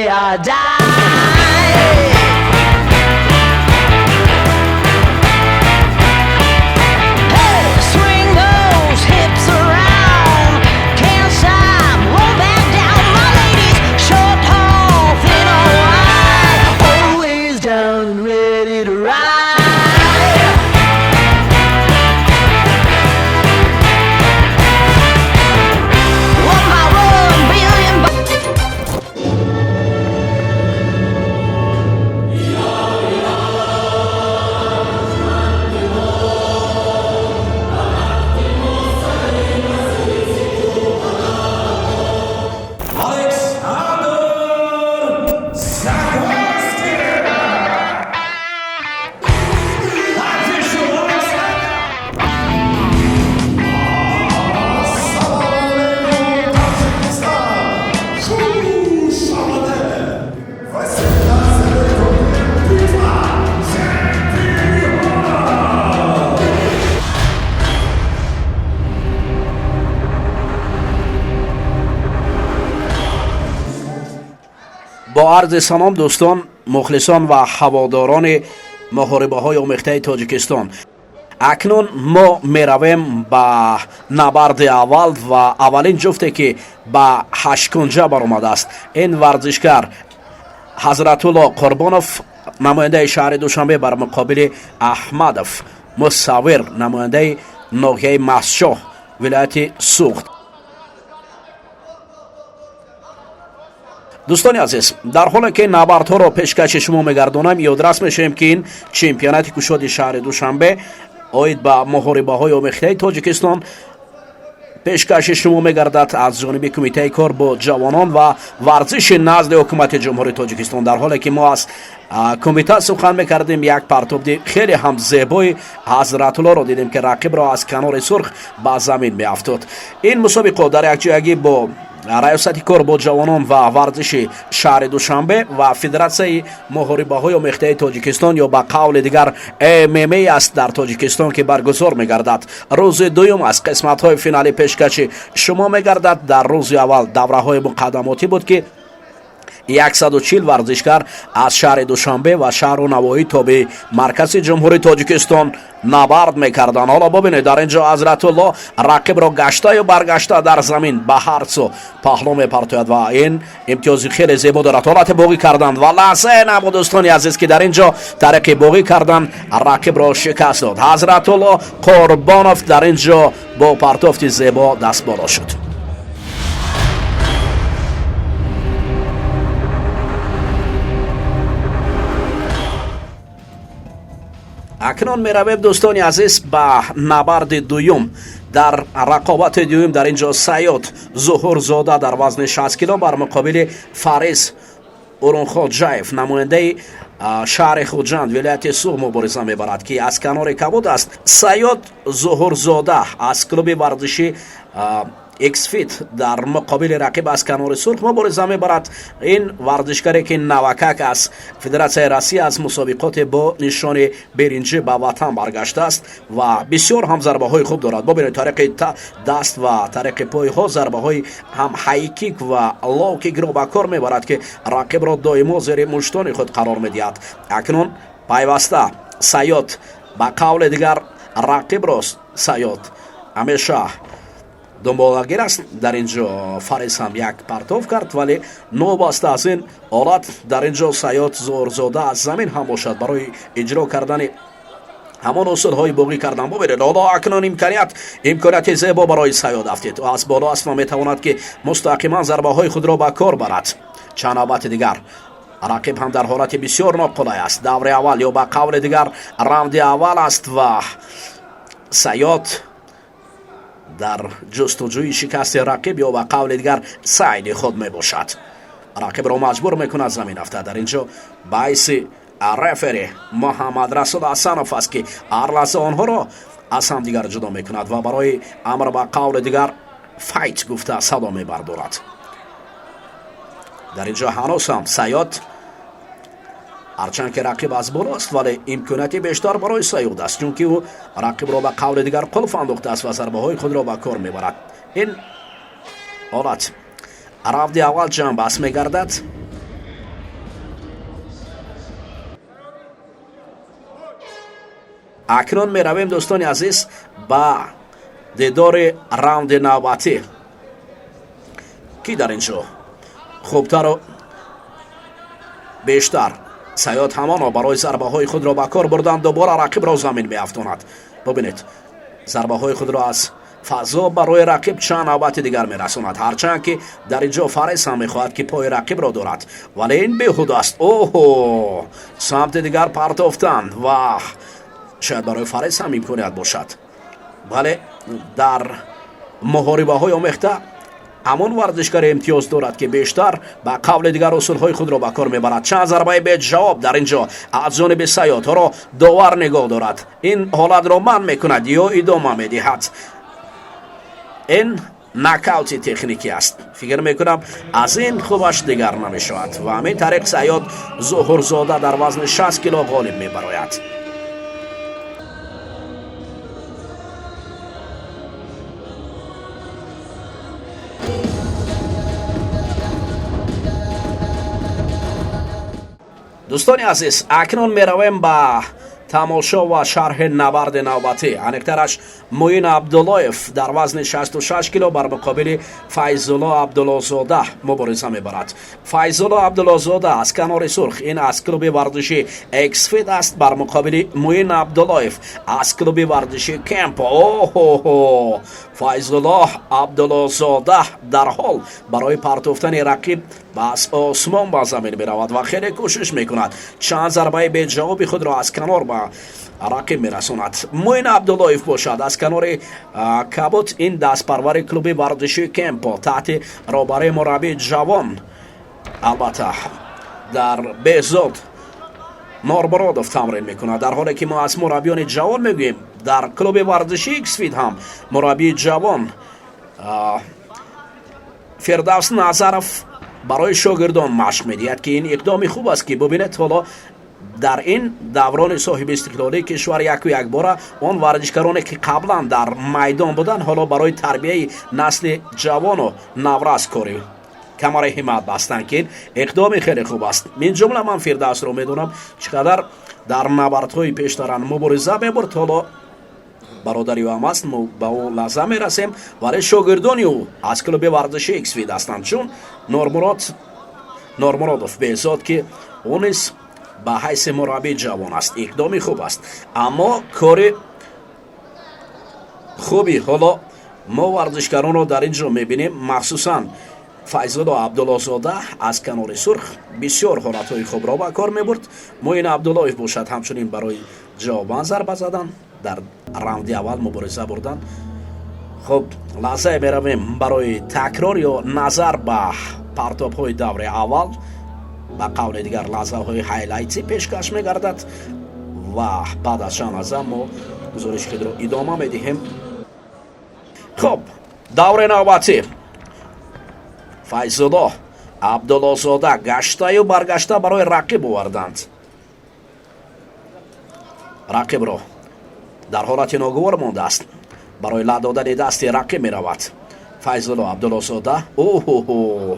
day I die. Hey, swing those hips around. Can't stop, won't back down. My ladies, short, tall, thin or wide, always down and ready to ride. One by 1 billion. Alexander Zagorski! Official. Ассалому алайкум, Таджикистан! Хуш омадед! 18-умин битва чемпионов! Бо арзи салом, дӯстон, мухлисон ва ҳаводорони муҳорибаҳои омехтаи Тоҷикистон. Акнун мо меравем ба набарди аввал ва аввалин ҷуфте, ки ба ҳашткунҷа баромадааст, ин варзишгар Ҳазратулло Қурбонов, намояндаи шаҳри Душанбе, бар муқобили Аҳмадов Мусаввир, намояндаи ноҳияи Мастчоҳ, вилояти Суғд. Дӯстони азиз, дар ҳоле ки набардҳоро пешкаши шумо мегардонам, ёдрас мешавем, ки ин чемпионати кушоди шаҳри Душанбе оид ба муҳорибаҳои омехтаи Тоҷикистон пешкаши шумо мегардад аз ҷониби Кумитаи кор бо ҷавонон ва варзиши назди Ҳукумати Ҷумҳурии Тоҷикистон. Дар ҳоле ки мо аз кумита сухан мекардем, як партобди хеле ҳам зебои Ҳазратуллоро дидем, ки рақибро аз канори сурх ба замин меафтод. Ин мусобиқо дар якҷоягӣ бо Раёсати кор бо ҷавонон ва варзиши шаҳри Душанбе ва Федератсияи муҳорибаҳои омехтаи Тоҷикистон ё ба қавли дигар ММА аст дар Тоҷикистон, ки баргузор мегардад. Рӯзи дуюм аз қисматҳои финалӣ пешкаши шумо мегардад. Дар рӯзи аввал давраҳои муқаддамотӣ буд, ки 140 варзишгар аз шаҳри Душанбе ва шаҳру навоҳии тобеи маркази Ҷумҳурии Тоҷикистон набард мекарданд. Ҳоло бубинед, дар ин ҷо Ҳазратулло рақибро гаштаю баргашта дар замин ба ҳар су паҳлӯ мепартояд ва ин имтиёзи хеле зебо дорад. Ҳолати боғӣ карданд ва лаҳзае набуд, дӯстони азиз, ки дар ин ҷо тариқи боғӣ кардан рақибро шикаст дод. Ҳазратулло Қурбонов дар ин ҷо бо партофти зебо дастболо шуд. Акнун меравем, дӯстони азиз, ба набарди дуюм. Дар рақобати дуюм дар ин ҷо Саёд Зуҳурзода дар вазни 60 кило бар муқобили Фарис Урунхоҷаев, намояндаи шаҳри Хуҷанд, вилояти Суғд, мубориза мебарад, ки аз канори кабуд аст. Саёд Зуҳурзода аз клуби варзишӣ Xfit дар муқобили рақиб аз канори сурх мубориза мебарад. Ин варзишгаре, ки навакак аз Федератсияи Россия аз мусобиқоте бо нишони беринҷӣ ба ватан баргаштааст ва бисёр ҳам зарбаҳои хуб дорад. Бубинед, тариқи даст ва тариқи пойҳо зарбаҳои ҳам хайкик ва лоукикро ба кор мебарад, ки рақибро доимо зери муштони худ қарор медиҳад. Акнун пайваста Саёд, ба қавли дигар, рақибро Саёд ҳамеша дунболагир аст. Дар ин ҷо Фарис ҳам як партов кард, вале новобаста аз ин ҳолат дар ин ҷо Саёд Зуҳурзода аз замин ҳам бошад барои иҷро кардани ҳамон усулҳои боғӣ кардан. Бубинед, ҳоло акнун имконияти зебо барои Саёд афтид. Аз боло аст ва метавонад, ки мустақиман зарбаҳои худро ба кор барад. Чанд навбати дигар рақиб ҳам дар ҳолати бисёр ноқулай аст. Даври аввал ё ба қавли дигар раунди аввал аст ва Саёд дар ҷустуҷӯи шикасти рақиб ё ба қавли дигар сайди худ мебошад. Рақибро маҷбур мекунад замин афтад. Дар ин ҷо баъиси рефери Муҳаммад Расул Ҳасанов аст, ки ҳар лаҳза онҳоро аз ҳамдигар ҷудо мекунад ва барои амр, ба қавли дигар, fight гуфта садо мебардорад. Дар ин ҷо ҳанӯз ҳам Саёд, ҳарчанд ки рақиб аз боло аст, вале имконияти бештар барои Саёд аст, чунки ӯ рақибро ба қавли дигар қулф андохтааст ва зарбаҳои худро ба кор мебарад. Ин ҳолат раунди аввал ҷамъбаст мегардад. Акнун меравем, дӯстони азиз, ба дидори раунди навбатӣ, ки дар ин ҷо хубтару бештар Саёд ҳамоно барои зарбаҳои худро ба кор бурдан дубора рақибро замин меафтонад. Бубинед, зарбаҳои худро аз фазо барои рақиб чанд навбати дигар мерасонад, ҳарчанд ки дар ин ҷо Фарис ҳам мехоҳад, ки пои рақибро дорад, вале ин беҳуда аст. Оҳо, самти дигар партофтан ва шояд барои Фарис ҳам имконият бошад. Бале, дар муҳорибаҳои омехта ҳамон варзишгаре имтиёз дорад, ки бештар, ба қавли дигар, усулҳои худро ба кор мебарад. Чанд зарбаи беҷавоб дар ин ҷо аз ҷониби Саёдҳоро довар нигоҳ дорад. Ин ҳолатро манъ мекунад ё идома медиҳад? Ин нокаути техникӣ аст. Фикр мекунам, аз ин хубаш дигар намешавад ва ҳамин тариқ Саёд Зуҳурзода дар вазни 60 кило ғолиб мебарояд. Дӯстони азиз, акнун меравем ба тамошо ва шарҳи набарди навбатӣ. Аниқтараш, Муин Абдуллоев дар вазни 66 кило бар муқобили Файзулло Абдуллозода мубориза мебарад. Файзулло Абдуллозода аз канори сурх, ин аз клуби варзиши Эксфит аст, бар муқобили Муин Абдуллоев аз клуби варзиши Кемпо. Оҳоҳо, Файзулло Абдуллозода дарҳол барои партофтани рақиб аз осмон ба замин меравад ва хеле кӯшиш мекунад. Чанд зарбаи беҷавоби худро аз канор ба рақиб мерасонад. Муин Абдуллоев бошад, аз канори кабут, ин дастпарвари клуби варзиши Кемпо таҳти роҳбарии мураббии ҷавон, албатта, дар Беҳзод Нормуродов тамрин мекунад. Дар ҳоле ки мо аз мураббиёни ҷавон мегӯем, дар клуби варзиши Иксфит ҳам мураббии ҷавон Фирдавс Назаров барои шогирдон машқ медиҳад, ки ин иқдоми хуб аст, ки бубинед, ҳоло дар ин даврони соҳиби истиқлолии кишвар яку якбора он варзишгароне, ки қаблан дар майдон буданд, ҳоло барои тарбияи насли ҷавону наврас кори камари ҳиммат бастанд, ки ин иқдоми хеле хуб аст. Мин ҷумла ман Фирдавсро медонам, чӣ қадар дар набардҳои пештаран мубориза мебурд. Ҳоло бародари ӯ ҳам аст, мо ба ӯ лаҳза мерасем, вале шогирдони ӯ аз клуби варзиши Иксфит ҳастанд, чун Нормурод Нормуродов Беҳзод, ки ӯ низ ба ҳайси мураббии ҷавон аст. Иқдоми хуб аст, аммо кори хуби ҳоло мо варзишгаронро дар ин ҷо мебинем, махсусан Файзулло Абдуллозода аз канори сурх бисёр ҳолатҳои хубро ба кор мебурд. Муин Абдуллоев бошад, ҳамчунин барои ҷавобан зарба задан дар раунди аввал мубориза бурдан. Хуб, лаҳзае меравем барои такрор ё назар ба партобҳои даври аввал, ба қавли дигар, лаҳзаҳои хайлайтсӣ пешкаш мегардад ва баъд аз чанд лаҳза мо гузориши худро идома медиҳем. Хуб, даври навбатӣ. Файзулло Абдуллозода гаштаю баргашта барои рақиб оварданд. Рақибро дар ҳолати ногувор мондааст. Барои ла додани дасти рақиб меравад Файзулло Абдуллозода. Оҳоҳо,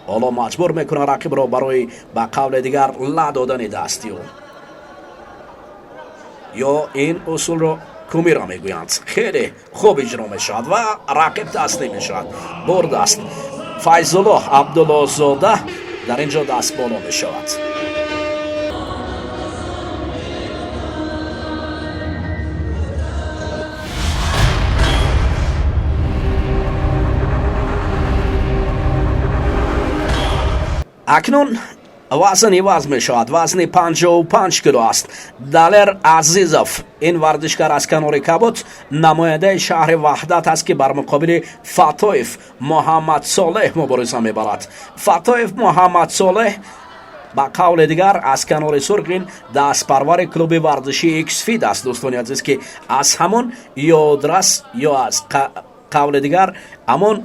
ҳоло маҷбур мекунад рақибро барои, ба қавли дигар, ла додани дасти ӯ, ё ин усулро кумира мегӯянд. Хеле хуб иҷро мешавад ва рақиб таслим мешавад. Бурд аст. Файзулло Абдуллозода дар ин ҷо дастболо мешавад. Акнун вазн иваз мешавад. Вазни 55 кило аст. Далер Азизов, ин варзишгар аз канори кабут, намояндаи шаҳри Ваҳдат аст, ки бар муқобили Фатоев Муҳаммад Солеҳ мубориза мебарад. Фатоев Муҳаммад Солеҳ, ба қавли дигар, аз канори сурх, ин дастпарвари клуби варзишии Иксфит аст, дӯстони азиз, ки аз ҳамон ёдрас ё аз қавли дигар ҳамон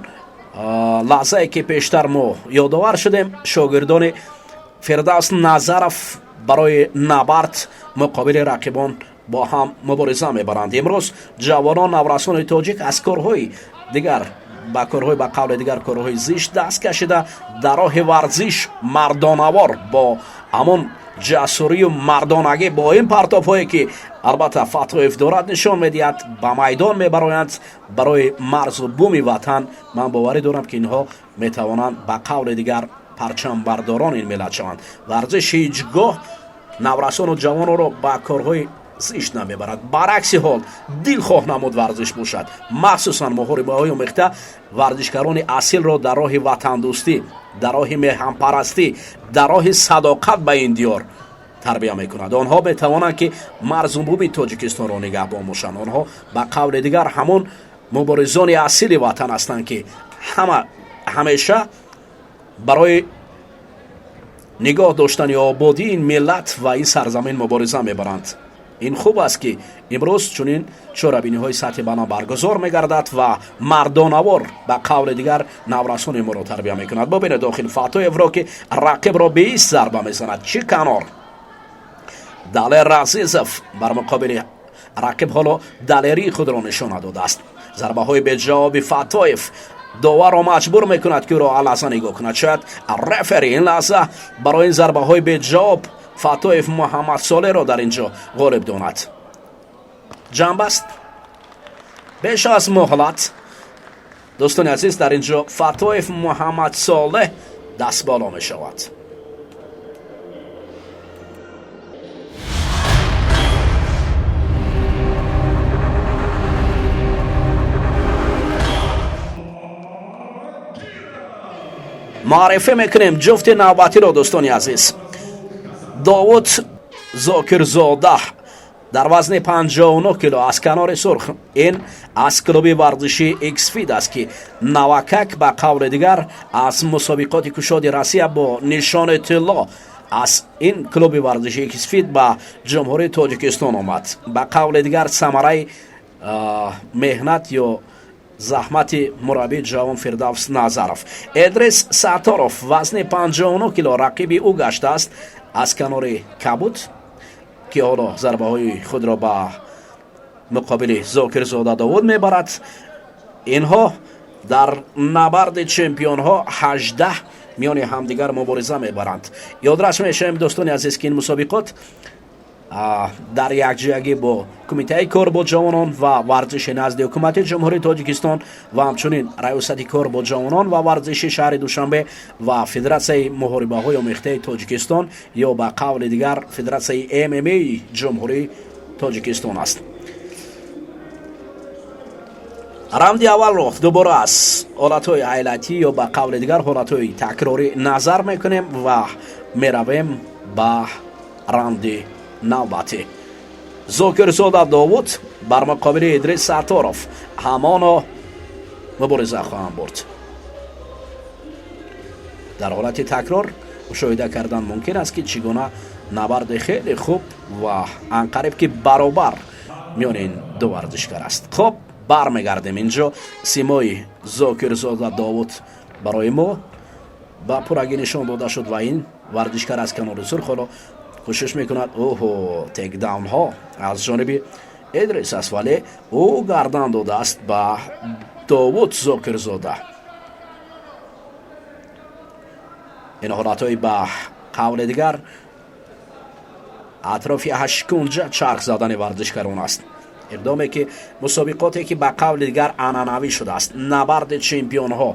лаҳзае, ки пештар мо ёдовар шудем, шогирдони Фирдавс Назаров барои набард муқобили рақибон бо ҳам мубориза мебаранд. Имрӯз ҷавонон, наврасони тоҷик аз корҳои дигар, ба корҳои, ба қавли дигар, корҳои зишт даст кашида, дар роҳи варзиш мардонавор бо ҳамон Ҷасурию мардонагӣ бо ин партофҳое, ки албатта Фаттоев дорад, нишон медиҳад, ба майдон мебароянд барои марзу буми ватан. Ман боварӣ дорам, ки инҳо метавонанд, ба қавли дигар, парчамбардорон ин миллат шаванд. Варзиш ҳеҷ гоҳ наврасону ҷавононро ба корҳои зишт намебарад. Баръакси ҳол, дилхоҳ намуд варзиш бошад, махсусан муҳорибаҳои омехта, варзишгарони асилро дар роҳи ватандӯстӣ, дар роҳи меҳанпарастӣ, дар роҳи садоқат ба ин диёр тарбия мекунад. Онҳо метавонанд, ки марзу буми Тоҷикистонро нигаҳбон бошанд. Онҳо, ба қавли дигар, ҳамон муборизони асили ватан ҳастанд, ки ҳама ҳамеша барои нигоҳ доштани ободии ин миллат ва ин сарзамин мубориза мебаранд. Ин хуб аст, ки имрӯз чунин чорабиниҳои сатҳи баланд баргузор мегардад ва мардонавор, ба қавли дигар, наврасони моро тарбия мекунад. Бубинед дохил Фаттоевро, ки рақибро бист зарба мезанад. Чӣ канор! Далер Азизов бар муқобили рақиб ҳоло далерии худро нишон надодааст. Зарбаҳои беҷавоби Фаттоев доварро маҷбур мекунад, ки ӯро аллаҳза нигоҳ кунад. Шояд рефери ин лаҳза барои ин зарбаҳои беҷавоб Фаттоев Муҳаммадсолеҳро дар ин ҷо ғолиб донад. Ҷамъбаст беш аз муҳлат. Дӯстони азиз, дар ин ҷо Фаттоев Муҳаммадсолеҳ дастболо мешавад. Муаррифӣ мекунем ҷуфти навбатиро, дӯстони азиз. Довуд Зокирзода дар вазни 59 кило аз канори сурх. Ин аз клуби варзиши Xfid аст, ки навакак, ба қавли дигар, аз мусобиқоти кушоди Россия бо нишони тилло аз ин клуби варзиши Xfid ба Ҷумҳурии Тоҷикистон омад. Ба қавли дигар, самараи меҳнат ё заҳмати мураббии ҷавон Фирдавс Назаров. Эдрис Сатторов, вазни 59 кило, рақиби ӯ гаштааст аз канори кабуд, ки ҳоло зарбаҳои худро ба муқобили Зокирзода Довуд мебарад. Инҳо дар набарди чемпионҳо 18 миёни ҳамдигар мубориза мебаранд. Ёдрас мешавем, дӯстони азиз, ки ин мусобиқот дар якҷоягӣ бо Кумитаи кор бо ҷавонон ва варзиши назди Ҳукумати Ҷумҳурии Тоҷикистон ва ҳамчунин Раёсати кор бо ҷавонон ва варзиши шаҳри Душанбе ва Федератсияи муҳорибаҳои омехтаи Тоҷикистон ё, ба қавли дигар, Федератсияи ММА Ҷумҳурии Тоҷикистон аст. Раунди аввалро дубора аз ҳолатҳои ҳайлатӣ ё, ба қавли дигар, ҳолатҳои такрорӣ назар мекунем ва меравем ба раунди навбатӣ. Зокирзода Довуд бар муқобили Идрис Сатторов ҳамоно мубориза хоҳанд бурд. Дар ҳолати такрор мушоҳида кардан мумкин аст, ки чӣ гуна набарди хеле хуб ва анқариб ки баробар миёни ин ду варзишгар аст. Хуб, бармегардем. Инҷо симои Зокирзода Довуд барои мо ба пуррагӣ нишон дода шуд ва ин варзишгар аз канори сурх ҳоло кӯшиш мекунад. Оҳо, тейкдаунҳо аз ҷониби Идрис аст, вале ӯ гардан додааст ба Довуд Зокирзода. Ин ҳолатҳои, ба қавли дигар, атрофи ҳашткунҷа чарх задани варзишгарон аст. Иқдоме ки мусобиқоте ки, ба қавли дигар, анъанавӣ шудааст, набарди чемпионҳо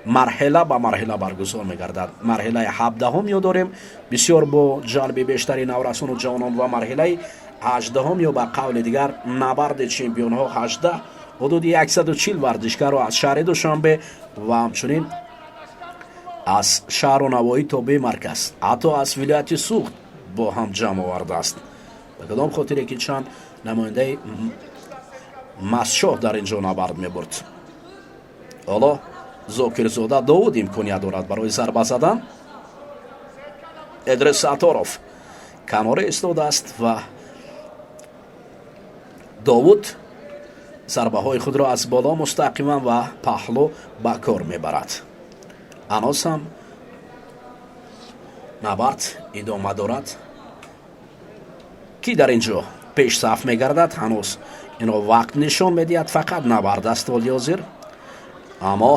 марҳила ба марҳила баргузор мегардад. Марҳилаи 17-ҳум ё дорем, бисёр бо ҷалби бештари наврасону ҷавонон, ва марҳилаи 18-ҳум ё, ба қавли дигар, набарди чемпионҳо 18 ҳудуди 140 варзишгарро аз шаҳри Душанбе ва ҳамчунин аз шаҳру навоҳӣ тобеи марказ, ҳатто аз вилояти Суғд бо ҳам ҷамъ овардааст. Ба кадом хотире ки чанд намояндаи Масшоҳ дар ин ҷо набард мебурд. Ҳоло Зокирзода Довуд имконият дорад барои зарба задан. Идрис Сатторов канора истодааст ва Довуд зарбаҳои худро аз боло мустақиман ва паҳлӯ ба кор мебарад. Ҳанӯз ҳам набард идома дорад. Ки дар ин ҷо пешсаф мегардад, ҳанӯз инро вақт нишон медиҳад. Фақат набард аст ҳоли ҳозир, аммо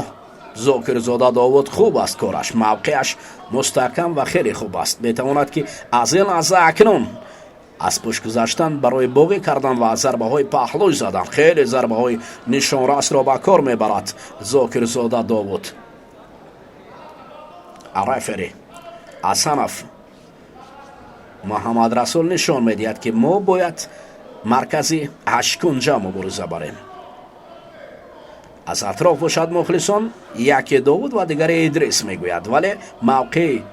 Зокирзода Довуд хуб аст, кораш, мавқеаш мустаҳкам ва хеле хуб аст. Метавонад, ки аз ин лаҳза акнун аз пушт гузаштан барои боғӣ кардан ва зарбаҳои паҳлӯй задан, хеле зарбаҳои нишонрасро ба кор мебарад Зокирзода Довуд. Рефери Асанов Муҳаммадрасул нишон медиҳад, ки мо бояд маркази ҳашткунҷа мубориза барем. Аз атроф бошад, мухлисон яке Довуд ва дигаре Идрис мегӯяд, вале мавқеи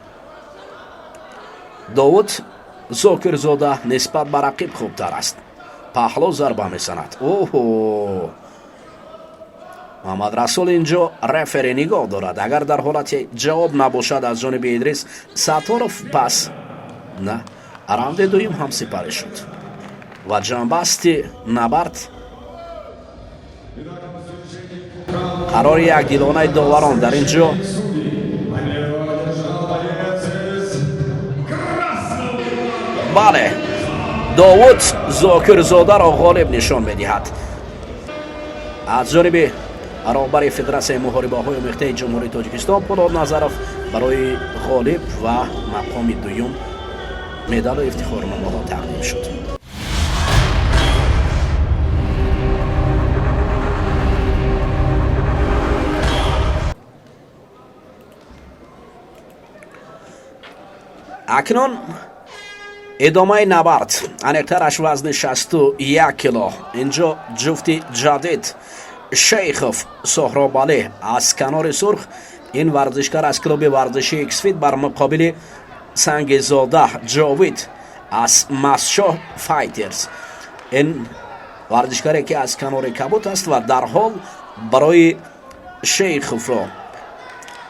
Довуд Зокирзода нисбат ба рақиб хубтар аст. Паҳлӯ зарба мезанад. Оҳо, Муҳаммадрасул инҷо рефери нигоҳ дорад. Агар дар ҳолати ҷавоб набошад аз ҷониби Идрис Сатторов, пас на, раунди дуюм ҳам сипарӣ шуд ва ҷамъбасти набард, қарори якдилонаи доварон дар ин ҷо. Победу одержал боец из красного Бале, Довуд Зокирзодаро ғолиб нишон медиҳад. Аз ҷониби роҳбари Федератсияи муҳорибаҳои омехтаи Ҷумҳурии Тоҷикистон Пулод Назаров барои ғолиб ва мақоми дуюм медалу ифтихорномаҳо тақдим шуд. Акнун идомаи набард, аниқтараш вазни 61 кило. Инҷо ҷуфти ҷадид Шейхов Соҳробалӣ аз канори сурх, ин варзишкар аз клуби варзиши Иксфит, бар муқобили Сангизода Ҷовид аз Масшоҳ Файтерс, ин варзишкаре, ки аз канори кабут аст ва дарҳол барои Шейховро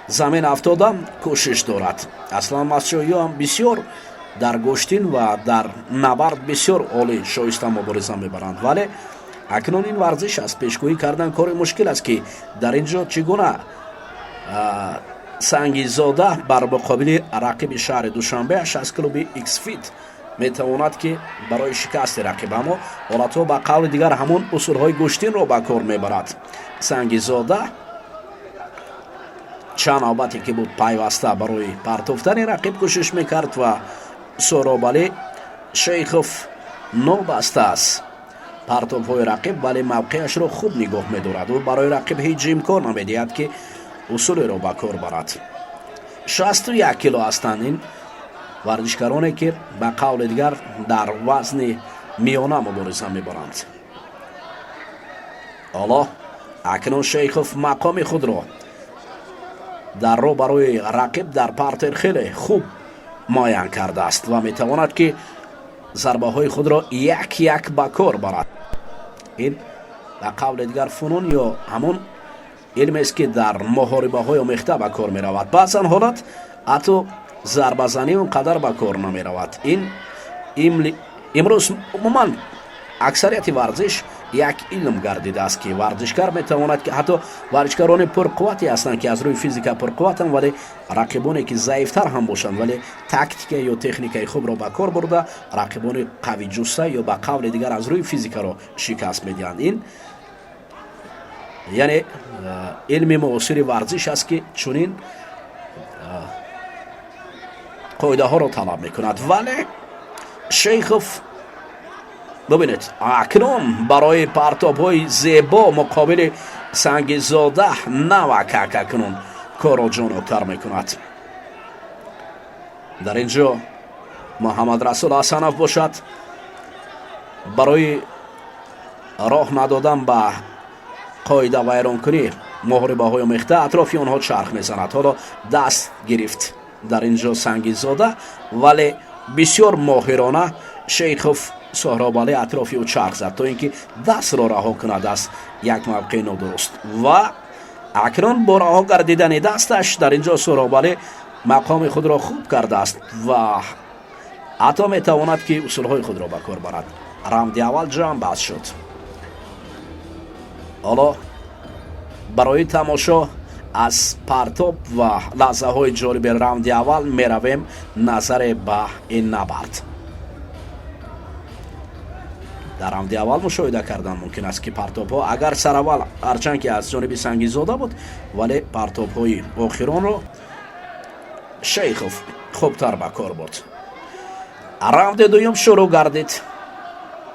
замин афтода кӯшиш дорад. Аслан масшоҳиёам бисёр дар гӯштин ва дар набард бисёр олӣ, шоиста мубориза мебаранд, вале акнун ин варзиш аст, пешгӯӣ кардан кори мушкил аст, ки дар ин ҷо чӣ гуна Сангизода бар муқобили рақиби шаҳри Душанбеаш аз клуби Иксфит метавонад, ки барои шикасти рақиб, аммо ҳолатҳо, ба қавли дигар, ҳамон усулҳои гӯштинро ба кор мебарад. Сангизода чанд навбате ки буд, пайваста барои партофтани рақиб кӯшиш мекард ва Соҳробалӣ Шейхов нобаста аз партобҳои рақиб, вале мавқеашро хуб нигоҳ медорад. Ӯ барои рақиб ҳеҷ имкон намедиҳад, ки усулеро ба кор барад. 61 кило ҳастанд ин варзишгароне, ки ба қавли дигар дар вазни миёна мубориза мебаранд. Ҳоло акнун Шейхов мақоми худро дар роҳ барои рақиб дар партер хеле хуб муайян кардааст ва метавонад, ки зарбаҳои худро як як ба кор барад. Ин, ба қавли дигар, фунун ё ҳамон илмест, ки дар муҳорибаҳои омехта ба кор меравад. Баъзан ҳолат ҳатто зарбазанӣ он қадар ба кор намеравад. Ин имрӯз умуман аксарияти варзиш як илм гардидааст, ки варзишгар метавонад, ки ҳатто варзишгарони пурқуввате ҳастанд, ки аз рӯи физика пурқувватанд, вале рақибоне, ки заифтар ҳам бошанд, вале тактика ё техникаи хубро ба кор бурда, рақибони қавиҷусса ё, ба қавли дигар, аз рӯи физикаро шикаст медиҳанд. Ин яъне илми муосири варзиш аст, ки чунин қоидаҳоро талаб мекунад. Вале Шейхов, бубинед, акнун барои партобҳои зебо муқобили Сангизода навакак акнун корро ҷоноктар мекунад. Дар ин ҷо Муҳаммадрасул Ҳасанов бошад, барои роҳ надодан ба қоида вайронкунӣ муҳорибаҳои омехта атрофи онҳо чарх мезанад. Ҳоло даст гирифт дар ин ҷо Сангизода, вале бисёр моҳирона Шейхов Соҳробалӣ атрофи ӯ чарх зад, то ин ки дастро раҳо кунад аз як мавқеи нодуруст. Ва акнун бо раҳо гардидани дасташ дар ин ҷо Соҳробалӣ мақоми худро хуб кардааст ва ҳатто метавонад, ки усулҳои худро ба кор барад. Раунди аввал ҷамъбаст шуд. Ҳоло барои тамошо аз партоб ва лаҳзаҳои ҷолиби раунди аввал меравем назаре ба ин набард. Дар раунди аввал мушоҳида кардан мумкин аст, ки партобҳо агар сараввал ҳарчанд ки аз ҷониби Сангинзода буд, вале партобҳои охиронро Шейхов хубтар ба кор бурд. Раунди дуюм шурӯъ гардид.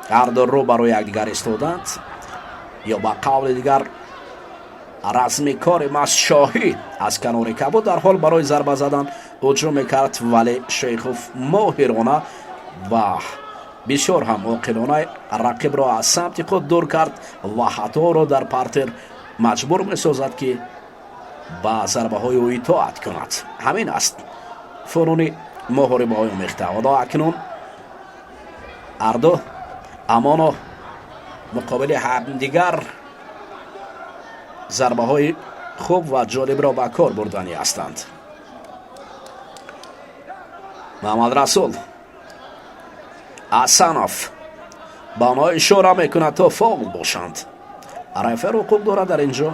Ҳарду рӯ барои якдигар истоданд, ё ба қавли дигар, размикори мастшоҳӣ аз канори кабуд дар ҳол барои зарба задан ҳуҷум мекард, вале Шейхов моҳирона ва бисёр ҳам оқилона рақибро аз самти худ дур кард ва ҳатто дар партер маҷбур месозад, ки ба зарбаҳои ӯ итоат кунад. Ҳамин аст фунуни муҳорибаҳои омехта. Ҳоло акнун ҳарду амоно муқобили ҳамдигар зарбаҳои хуб ва ҷолибро ба кор бурданӣ ҳастанд. Маҳамадрасул Асанов ба онҳо ишора мекунад, то фаол бошанд. Рефер ҳуқуқ дорад дар ин ҷо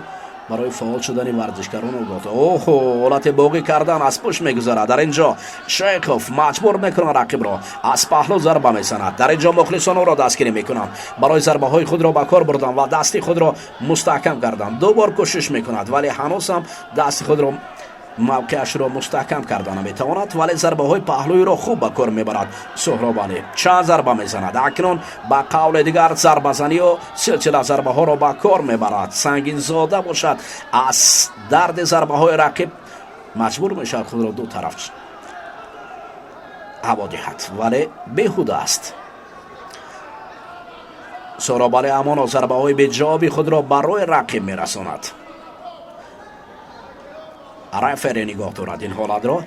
барои фаъол шудани варзишгарон огоҳ. Оҳо, ҳолати боғӣ кардан аз пушт мегузарад. Дар ин ҷо Шейхов маҷбур мекунад рақибро, аз паҳлӯ зарба мезанад. Дар ин ҷо мухлисон ӯро дастгирӣ мекунанд барои зарбаҳои худро ба кор бурдан ва дасти худро мустаҳкам кардан. Ду бор кӯшиш мекунад, вале ҳанӯз ҳам дасти худро, мавқеашро мустаҳкам карда наметавонад, вале зарбаҳои паҳлӯиро хуб ба кор мебарад. Суҳробалӣ чанд зарба мезанад. Акнун ба қавли дигар, зарбазанию силсила зарбаҳоро ба кор мебарад. Сангинзода бошад, аз дарди зарбаҳои рақиб маҷбур мешавад худро ду тараф ҳаво диҳад, вале беҳуда аст. Суҳробалӣ амоно зарбаҳои беҷавоби худро барои рақиб мерасонад. Рефери нигоҳ дорад ин ҳолатро.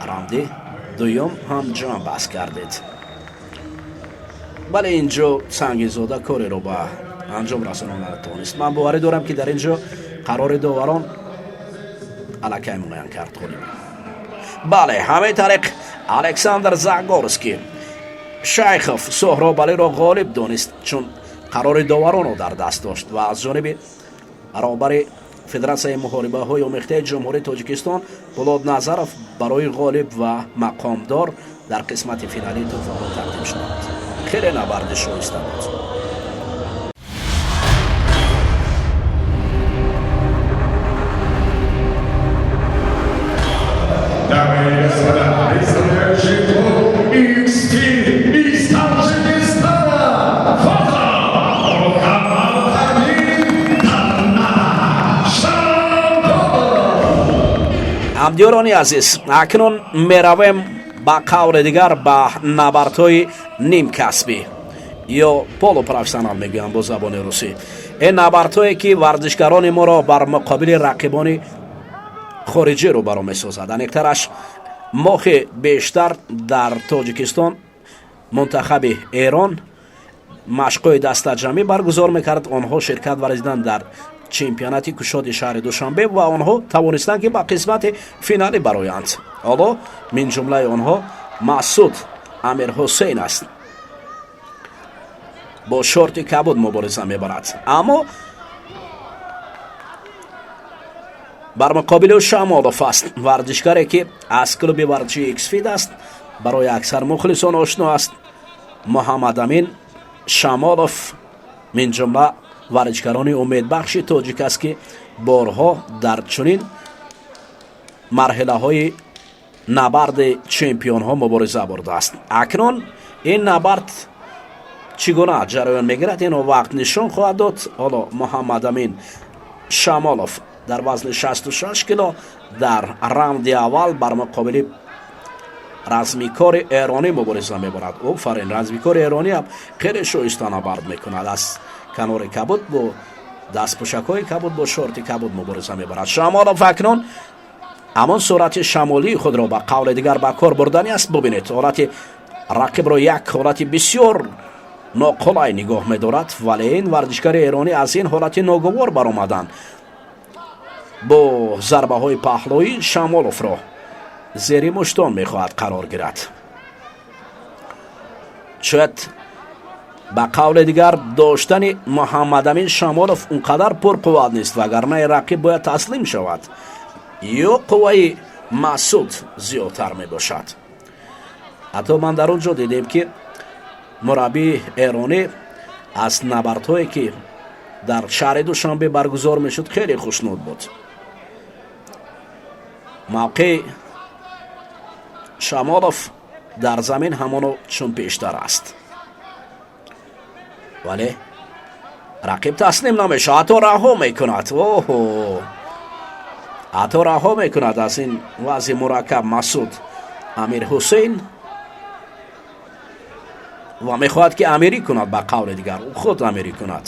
Раунди дуюм ҳам ҷамъ баст кардед. Бале, ин ҷо Сангинзода кореро ба анҷом расонда натавонист. Ман боварӣ дорам, ки дар ин ҷо қарори доварон аллакай муайян кард ғолиб. Бале, ҳамин тариқ Александр Загорский Шайхов Соҳробалиро ғолиб донист, чун қарори доваронро дар даст дошт ва аз ҷониби роҳбари Федератсияи муҳорибаҳои омехтаи Ҷумҳурии Тоҷикистон Пулод Назаров барои ғолиб ва мақомдор дар қисмати финалӣ тӯҳфаҳо тақдим шуданд. Хеле набарди шоиста буд. Дамы и господа, представляющий клуб XT из Таджикистана, Фата Мухаммад Шамбов! Ҳамдиёрони азиз, акнун меравем ба қавли дигар ба набардҳои нимкасбӣ ё полупрофессионал мегӯянд бо забони русӣ. Ин набардҳое, ки варзишгарони моро бар муқобили рақибони хориҷӣ рӯбаро месозад. Аниқтараш, моҳи бештар дар Тоҷикистон мунтахаби Эрон машқҳои дастаҷамъӣ баргузор мекард. Онҳо ширкат варзиданд дар чемпионати кушоди шаҳри Душанбе ва онҳо тавонистанд, ки ба қисмати финалӣ бароянд. Ҳоло минҷумлаи онҳо Масуд Амирҳусейн аст, бо шорти кабуд мубориза мебарад, аммо бар муқобили ӯ Шамолов аст, варзишгаре, ки аз клуби варзишии Иксфид аст, барои аксар мухлисон ошно аст. Муҳаммадамин Шамолов минҷумла варзишгарони умедбахши тоҷик аст, ки борҳо дар чунин марҳилаҳои набарди чемпионҳо мубориза бурдааст. Акнун ин набард чӣ гуна ҷараён мегирад, инро вақт нишон хоҳад дод. Ҳоло Муҳаммадамин Шамолов дар вазни 66 кило дар раунди аввал бар муқобили размикори эронӣ мубориза мебарад. Офарин, размикори эронӣ ҳам хеле шоиста набард мекунад. Аз канори кабуд, бо дастпӯшакҳои кабуд, бо шорти кабуд мубориза мебарад. Шамолов акнун ҳамон сурати шамолии худро ба қавли дигар ба кор бурдани аст. Бубинед, ҳолати рақибро як ҳолати бисёр ноқулай нигоҳ медорад, вале ин варзишгари эронӣ аз ин ҳолати ногувор баромадан бо зарбаҳои паҳлӯӣ Шамоловро зери муштон мехоҳад қарор гирад. Шояд ба қавли дигар доштани Муҳаммадамин Шамолов он қадар пурқувват нест, вагарна рақиб бояд таслим шавад, ё қувваи Масуд зиёдтар мебошад. Ҳатто ман дар он ҷо дидем, ки Мураббии эронӣ аз набардҳое, ки дар шаҳри Душанбе баргузор мешуд, хеле хушнуд буд. Мавқеи Шамолов дар замин ҳамоно чун пештар аст, вале рақиб таслим намешавад, ҳатто раҳо мекунад. Оҳо, ҳатто раҳо мекунад аз ин вазъи мураккаб Масуд Амирҳусейн ва мехоҳад, ки амирӣ кунад, ба қавли дигар, ӯ худ амирӣ кунад.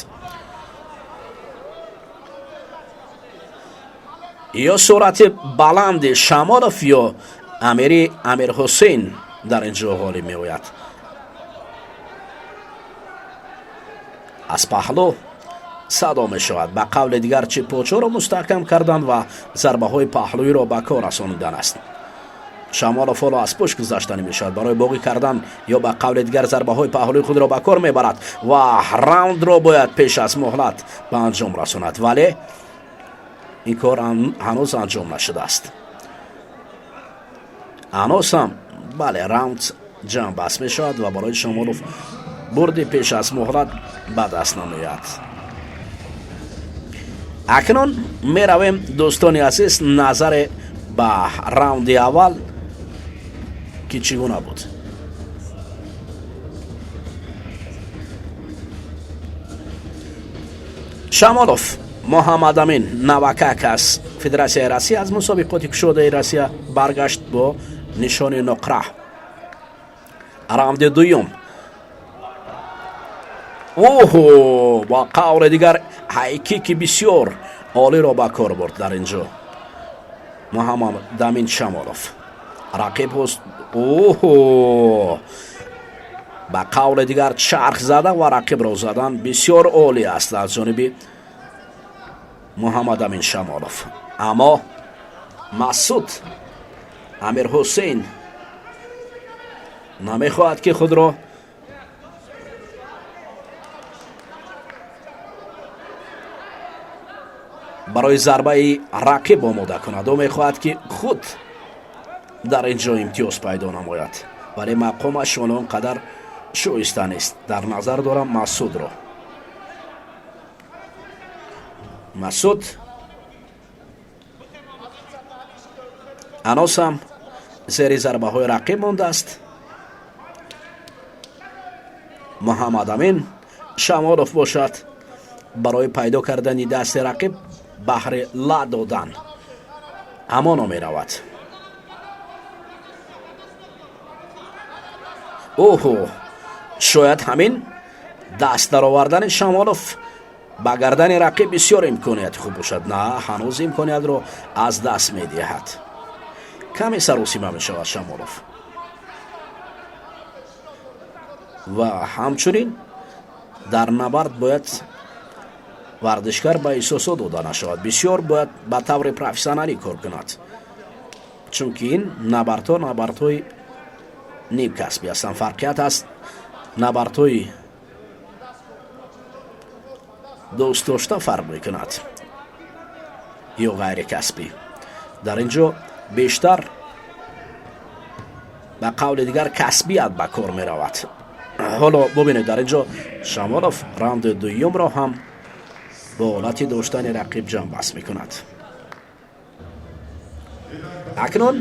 Ё суръати баланди Шамолов, ё амири Амирҳусейн дар ин ҷо ғолиб меояд. Аз паҳлӯ садо мешавад, ба қавли дигар, чӣ почоро мустаҳкам кардан ва зарбаҳои паҳлӯиро ба кор расонидан аст. Шамолов ҳоло аз пушт гузаштанӣ мешавад барои боғӣ кардан ё, ба қавли дигар, зарбаҳои паҳлӯи худро ба кор мебарад ва раундро бояд пеш аз муҳлат ба анҷом расонад, вале ин кор ҳанӯз анҷом нашудааст. Ҳанӯз ҳам, бале, раунд ҷамъ баст мешавад ва барои Шамолов бурди пеш аз муҳлат ба даст намеояд. Акнун меравем, дӯстони азиз, назаре ба раунди аввал, ки чӣ гуна буд. Шамолов Муҳаммадамин навакак аз Федератсияи Россия аз мусобиқоти кушодаи Россия баргашт бо нишони нуқра. Раунди дуюм. Оҳо, ба қавли дигар, ҳайкики бисёр олиро ба кор бурд дар ин ҷо Муҳаммадамин Шамолов. Рақиб оҳо, ба қавли дигар, чарх зада ва рақибро задан бисёр олӣ аст аз ҷониби Муҳаммадамин Шамолов. Аммо Масуд Амирҳусейн намехоҳад, ки худро барои зарбаи рақиб омода кунад. Ӯ мехоҳад, ки худ дар ин ҷо имтиёз пайдо намояд, вале мақомаш он қадар шоиста нест. Дар назар дорам Масудро. Масуд ҳанӯз ҳам зери зарбаҳои рақиб мондааст. Муҳаммадамин Шамолов бошад, барои пайдо кардани дасти рақиб баҳри ла додан ҳамоно меравад. Оҳо, шояд ҳамин даст даровардани Шамолов ба гардани рақиб бисёр имконияти хуб бошад. На, ҳанӯз имкониятро аз даст медиҳад. Каме саросима мешавад Шамолов ва ҳамчунин дар набард бояд варзишгар ба эҳсосот дода нашавад, бисёр бояд ба таври профессионалӣ кор кунад, чунки ин набардҳо набардҳои нимкасбӣ ҳастанд. Фарқият аст, набардҳои дӯстдошта фарқ мекунад ё ғайрикасбӣ. Дар ин ҷо бештар, ба қавли дигар, касбият ба кор меравад. Ҳоло бубинед, дар ин ҷо Шамолов раунди дуюмро ҳам бо ҳолати доштани рақиб ҷамъбаст мекунад. Акнун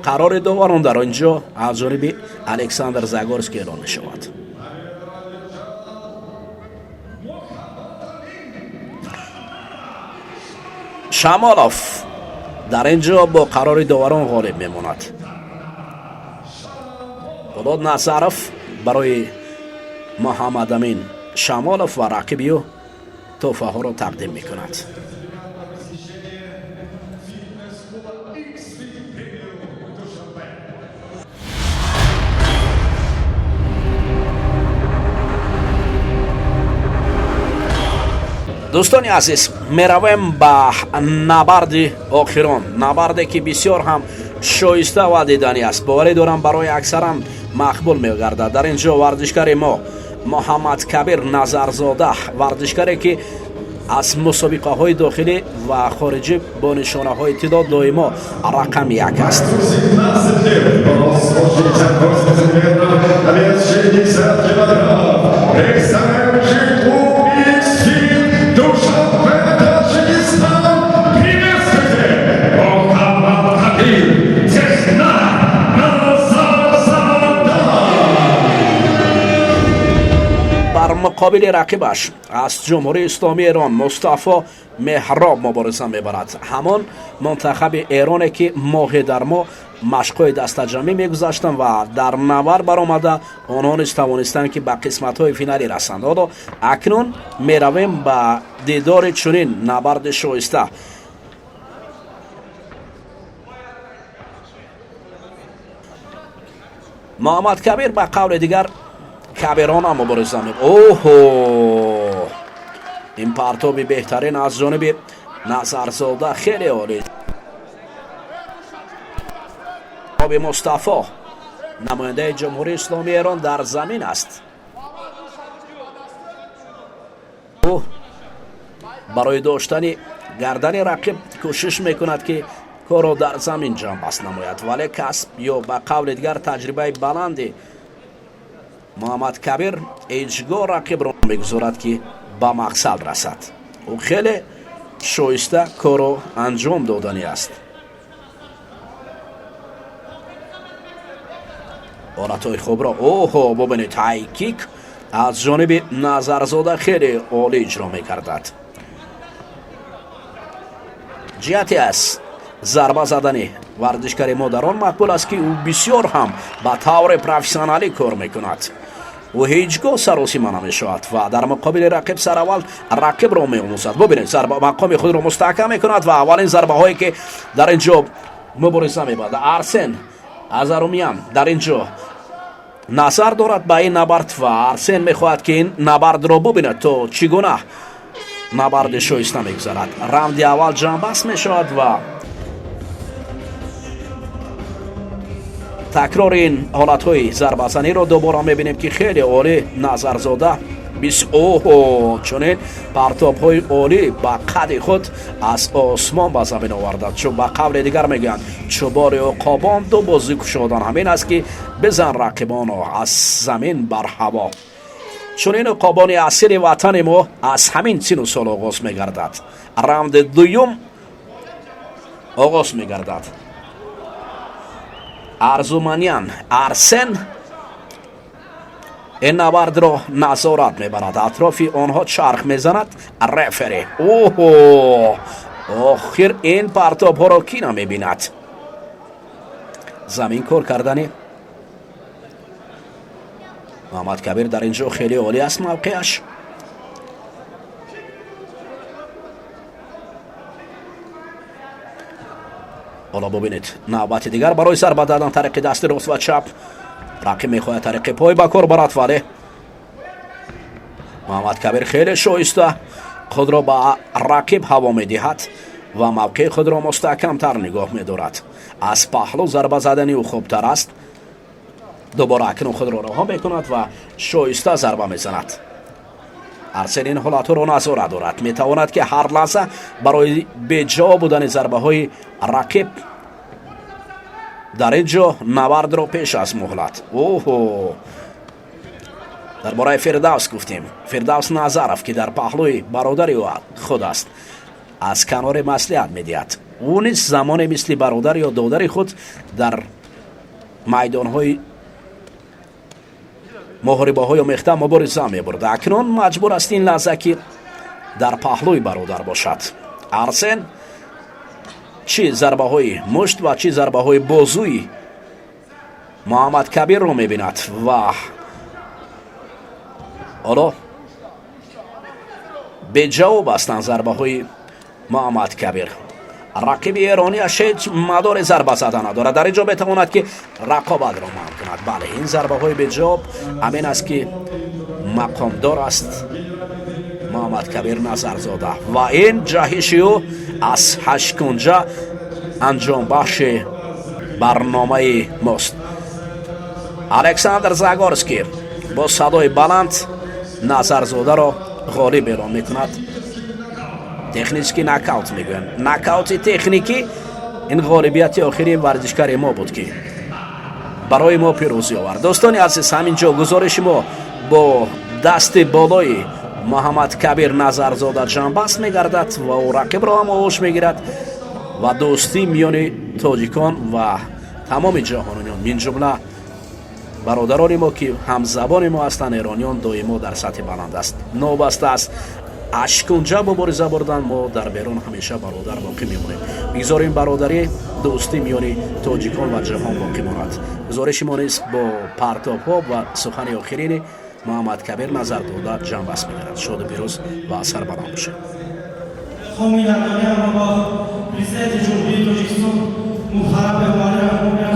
қарори доварон дар ин ҷо аз ҷониби Александр Загорский эълон мешавад. Шамолов дар ин ҷо бо қарори доварон ғолиб мемонад. Полод Назаров барои Муҳаммадамин Шамолов ва рақиби ӯ тӯҳфаҳоро тақдим мекунад. Фитнес-клуба X-Fit Premium Душанбе. Дӯстони азиз, меравем ба набарди охирон, набарде, ки бисёр ҳам шоиста ва диданӣ аст. Боварӣ дорам, барои аксаран мақбул мегардад. Дар ин ҷо варзишгари мо Муҳаммадкабир Назарзода, варзишгаре, ки аз мусобиқаҳои дохилӣ ва хориҷӣ бо нишонаҳои тилло доимо рақами як аст. 17 лет, рост 168 сантиметров, вес 60 килограмм. Муқобили рақибаш аз Ҷумҳурии Исломии Эрон Мустафо Меҳроб мубориза мебарад. Ҳамон мунтахаби Эроне, ки моҳе дар моҳ машқҳои дастаҷамъӣ мегузаштанд ва дар навар баромада, онҳо низ тавонистанд, ки ба қисматҳои финалӣ расанд. Ҳоло акнун меравем ба дидори чунин набарди шоиста. Муҳаммад Кабир, ба қавли дигар Кабирона, мубориза. Оҳо, ин партоби беҳтарин аз ҷониби Назарзода хеле олӣ. Оби Мустафо, намояндаи Ҷумҳурии Исломии Эрон, дар замин аст. Ӯ барои доштани гардани рақиб кӯшиш мекунад, ки корро дар замин ҷамъбаст намояд, вале касб ё ба қавли дигар таҷрибаи баланди Муҳаммад Кабир ҳеҷ гоҳ рақибро мегузорад, ки ба мақсад расад. Ӯ хеле шоиста корро анҷом доданӣ аст. Ҳолатҳои хубро, оҳо, бубинед, ҳайкик аз ҷониби Назарзода хеле олӣ иҷро мекардад. Ҷиҳати аст зарба задани варзишгари мо дар он мақбул аст, ки ӯ бисёр ҳам ба таври профессионалӣ кор мекунад. Ӯ ҳеҷ гоҳ саросима намешавад ва дар муқобили рақиб сараввал рақибро меомӯзад. Бубинед, зарба мақоми худро мустаҳкам мекунад ва аввалин зарбаҳое, ки дар ин ҷо мубориза мебарад. Арсен Азарумян дар ин ҷо назар дорад ба ин набард ва Арсен мехоҳад, ки ин набардро бубинад, то чӣ гуна набарди шоиста мегузарад. Раунди аввал ҷамъбаст мешавад ва такрори ин ҳолатҳои зарбазаниро дубора мебинем, ки хеле олӣ Назарзода. Оҳо, чунин партобҳои олӣ ба қади худ аз осмон ба замин овардад. Чун ба қавли дигар мегӯянд, чӯбори уқобон ду бозӣ кушодан ҳамин аст, ки бизан рақибоно аз замин бар ҳаво. Чунин уқобони асили ватани мо аз ҳамин сину сол оғоз мегардад. Раунди дуюм оғоз мегардад. Арзуманян Арсен ин набардро назорат мебарад. Атрофи онҳо чарх мезанад рефери. Оҳо, охир ин партобҳоро кӣ намебинад? Замин кор кардани Муҳаммад Кабир дар ин ҷо хеле олӣ аст мавқеаш. Ҳоло бубинед, навбати дигар барои зарба задан тариқи дасти рост ва чап. Рақиб мехоҳад тариқи пой ба кор барад, вале Муҳаммад Кабир хеле шоиста худро ба рақиб ҳаво медиҳад ва мавқеи худро мустаҳкамтар нигоҳ медорад. Аз паҳлӯ зарба задани ӯ хубтар аст. Дубора акнун худро раҳо мекунад ва шоиста зарба мезанад. Арсен ин ҳолатҳоро назора дорад, метавонад, ки ҳар лаҳза барои беҷавоб будани зарбаҳои рақиб дар ин ҷо набардро пеш аз муҳлат. Оҳо, дар бораи Фирдавс гуфтем. Фирдавс Назаров, ки дар паҳлӯи бародари худ аст, аз канори маслиҳат медиҳад. Ӯ низ замоне мисли бародар ё додари худ дар майдонҳои муҳорибаҳои омехта мубориза мебурд. Акнун маҷбур аст ин лаҳза, ки дар паҳлӯи бародар бошад. Арсен чӣ зарбаҳои мушт ва чӣ зарбаҳои бозӯи Муҳаммад Кабирро мебинад ва ҳоло беҷавоб ҳастанд зарбаҳои Муҳаммад Кабир. Рақиби эронияш ҳеҷ мадори зарба зада надорад. Дар ин ҷо метавонад, ки рақобатро манъ кунад. Бале, ин зарбаҳои беҷавоб ҳамин аст, ки мақомдор аст Муҳаммад Кабир Назарзода ва ин ҷаҳиши ӯ аз ҳашткунҷа анҷомбахши барномаи мост. Александр Загорский бо садои баланд Назарзодаро ғолиб эълон мекунад. Технический нокаут мегӯянд, нокаути техникӣ. Ин ғолибияти охири варзишгари мо буд, ки барои мо пирӯзӣ овард. Дӯстони азиз, ҳамин ҷо гузориши мо бо дасти болои Муҳаммад Кабир Назарзода ҷамъбаст мегардад ва ӯ рақибро ҳам оғӯш мегирад ва дӯстӣ миёни тоҷикон ва тамоми ҷаҳониён, минҷумла Бародарони мо, ки ҳамзабони мо ҳастанд, эрониён, доимо дар сатҳи баланд аст. Новобаста аз ашкунҷа мубориза бурдан, мо дар берун ҳамеша бародар боқӣ мемонем. Бигзорем бародарӣ, дӯстӣ миёни тоҷикон ва ҷаҳон боқӣ монад. Гузориши мо низ бо партобҳо ва сухани охирини Муҳаммадкабир Назардода ҷамъбаст мегардад. Шоду пирӯз ва сарбаланд бошед. Миқдорӣ ҳамроҳ бо Президенти Ҷумҳурии Тоҷикистон муҳтарам Эмомалӣ Раҳмон.